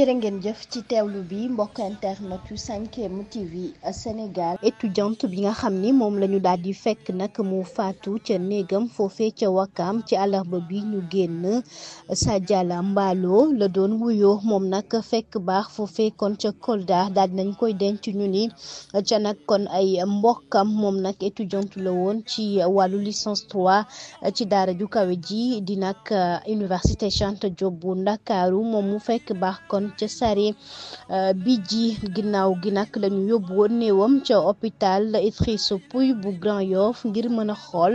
jërë ngeen jëf ci teewlu bi mbokk internet yu 5M TV Sénégal étudiante bi nga xam ni moom la ñu daal di fekk nag mu faatu ca néegam foofee ca Wakaam ci àllarba bi ñu génn Sadiala Mballo la doon wuyoo moom nag fekk baax foofee kon ca Kolda daal di nañ koy denc ñu ni ca nag kon ay mbokkam moom nag étudiante la woon ci wàllu licence 3 ci daara ju kawe ji di nag université Cheikh Anta Diop bu Ndakaaru moom mu fekk baax kon ca sare bi ji ginnaaw gi nag la ñu yóbbu woon néewam ca hôpital Idrissa Pouye bu Grand Yoff ngir mën a xool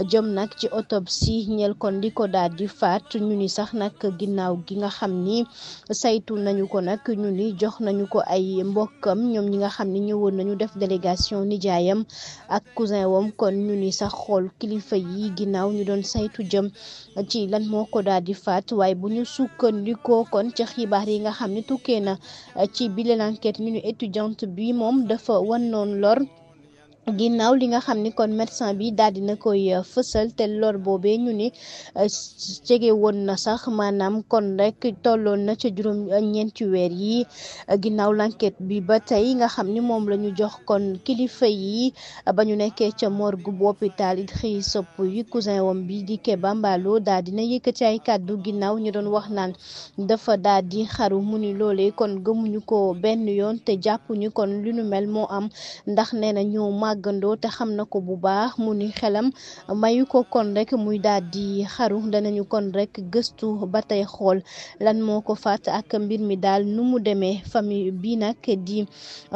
jëm nag ci autopsie ñeel kon di ko daal di faat ñu ni sax nag ginnaaw gi nga xam ni saytu nañu ko nag ñu ni jox nañu ko ay mbokkam ñoom ñi nga xam ni ñëwoon nañu def délégation nijaayam ak cousin wam kon ñu ni sax xool kilifa yi ginnaaw ñu doon saytu jëm ci lan moo ko daal di faat waaye bu ñu sukkandikoo kon ca xibaar yi nga xam ne tukkee na ci bile l'enquête ñu étudiante bi moom dafa wannoon lor ginnaaw li nga xam ni kon médecin bi daal dina koy fësal te lor boobee ñu ni jege woon na sax maanaam kon rek tolloon na ca juróom ñeenti weer yi ginnaaw l'enquête bi ba tey nga xam ni moom la ñu jox kon kilifa yi ba ñu nekkee ca morgue bu hôpital Idrissa Pouye cousin wam bi di Keba Mballo daal dina yëkkati ay kàddu ginnaaw ñu doon wax naan dafa daal di xaru mu ni loolee kon gëmuñu ko benn yoon te jàppuñu kon lu nu mel moo am ndax nee na ñoo màggandoo te xam na ko bu baax mu ni xelam mayu ko kon rek muy daal di xaru danañu kon rek gëstu ba tey xool lan moo ko faat ak mbir mi daal nu mu demee famille bi nag di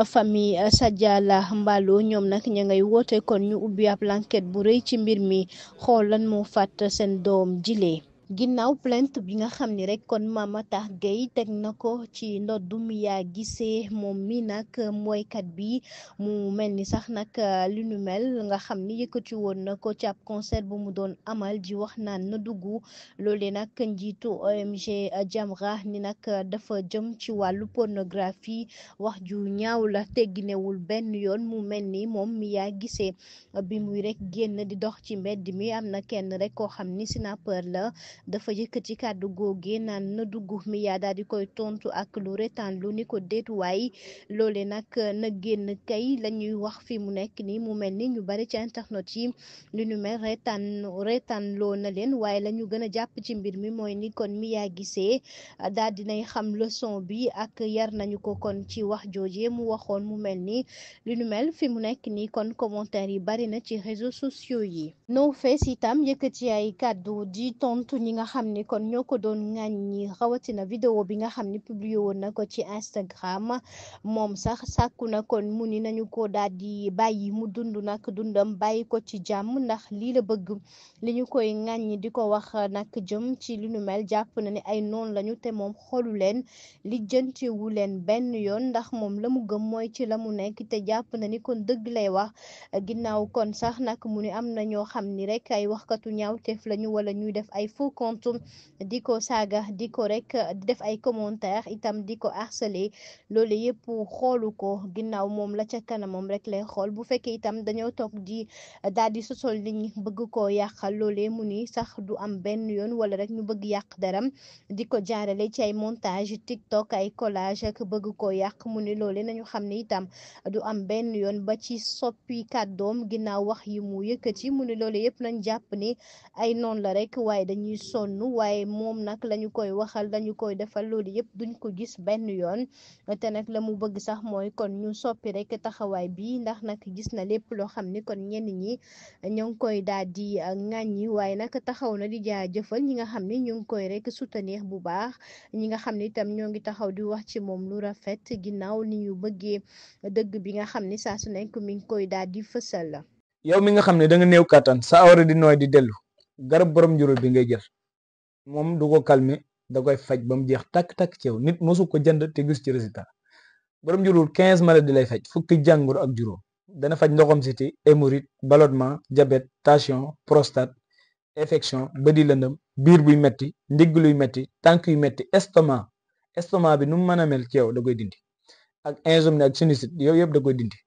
famille Sadiala Mballo ñoom nag ña ngay woote kon ñu ubbi ab enquête bu rëy ci mbir mi xool lan moo faat seen doom jilee ginnaaw plainte bi nga xam ni rek kon Mamata Gueye teg na ko ci ndoddum Mia Guissé moom mi nag mooykat bi mu mel ni sax nag li nu mel nga xam ni yëkkati woon na ko ci ab concert bu mu doon amal ji wax naan na dugg loolee nag njiitu ONG Jamra ni nag dafa jëm ci wàllu pornographie wax ju ñaaw la tegginewul benn yoon mu mel ni moom Mia Guissé bi muy rek génn di dox ci mbedd mi am na kenn rek koo xam ni snapper la dafa yëkkati kàddu googe naan na dugg Mia daal di koy tontu ak lu retaan lu ni ko déetuwaay loole nag na génn kay la ñuy wax fi mu nekk ni mu mel ni ñu bari ci internet yi lu ñu mel retaan loo na leen waaye la ñu gën a jàpp ci mbir mi mooy ni kon Mia Guissé daal dinay xam leçon bi ak yar nañu ko kon ci wax jooje mu waxoon mu mel ni lu ñu mel fi mu nekk ni kon commentaire yi bari na ci réseaux sociaux yi No Face itam yëkkati ay kàddu di tontu ñi nga xam ni kon ñoo ko doon ŋàññi rawatina vidéo bi nga xam ni publié woon na ko ci Instagram moom sax sàkku na kon mu ni nañu ko daal di bàyyi mu dund nag dundam bàyyi ko ci jàmm ndax lii la bëgg li ñu koy ŋàññi di ko wax nag jëm ci li nu mel jàpp na ni ay noon lañu te moom xolu leen lijjantiwu leen benn yoon ndax moom la mu gëm mooy ci la mu nekk te jàpp na ni kon dëgg lay wax ginnaaw kon sax nag mu ni am na ñoo xam ni rek ay waxkatu ñaawteef lañu wala ñuy def ay faux compte di ko saaga di ko rek di def ay commentaire itam di ko harceler loolu yëpp xoolu ko ginnaaw moom la ca kanamam rek lay xool bu fekkee itam dañoo toog di daal di sosol nit ñi bëgg koo yàqal loolee mu ni sax du am benn yoon wala rek ñu bëgg yàq daram di ko jaarale ci ay montage TikTok ay collage ak bëgg koo yàq mu ni loolee nañu xam ne itam du am benn yoon ba ci soppi kàddoom ginnaaw wax yi mu yëkkati mu ni loolu yëpp nañ jàpp ni ay noon la rek waaye dañuy sonn waaye moom nag lañu koy waxal lañu koy defal loolu yëpp duñ ko gis benn yoon te nag la mu bëgg sax mooy kon ñu soppi rek taxawaay bi ndax nag gis na lépp loo xam ni kon ñenn ñi ñoo ngi koy daal di ŋàññi waaye nag taxaw na di jaajëfal ñi nga xam ni ñu ngi koy rek soutenir bu baax ñi nga xam ni itam ñoo ngi taxaw di wax ci moom lu rafet ginnaaw ni ñu bëggee dëgg bi nga xam ni saa su nekk mi ngi koy daal di fësal la. yow mi nga xam ne da nga néew kàttan sa awra di nooy di dellu garab borom njurul bi ngay jël moom du ko calmer da koy faj ba mu jeex takk-takk ci yow nit mosu ko jënd te gis ci résultat borom njurul 15 maladies lay faj fukki jàngoro ak juróom dana faj ndoxam siti hémorroïde ballonnement diabète tension prostate infection bëdi lëndëm biir buy metti ndigg luy metti tànk yu metti estomac bi nu mu mën a mel ci yow da koy dindi ak insomnie ak sinusite yow yëpp da koy dindi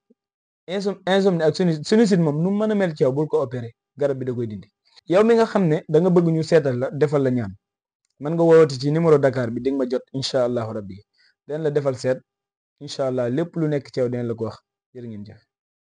insomnie ak sinusite moom nu mu mën a mel ci yow bul ko opéré garab bi da koy dindi yow mi nga xam ne da nga bëgg ñu seetal la defal la ñaan mën nga woowati ci numéro Dakar bi di nga ma jot incha allahu rabbi den la defal seet incha allah lépp lu nekk ci yow den la ko wax jërë ngeen jëf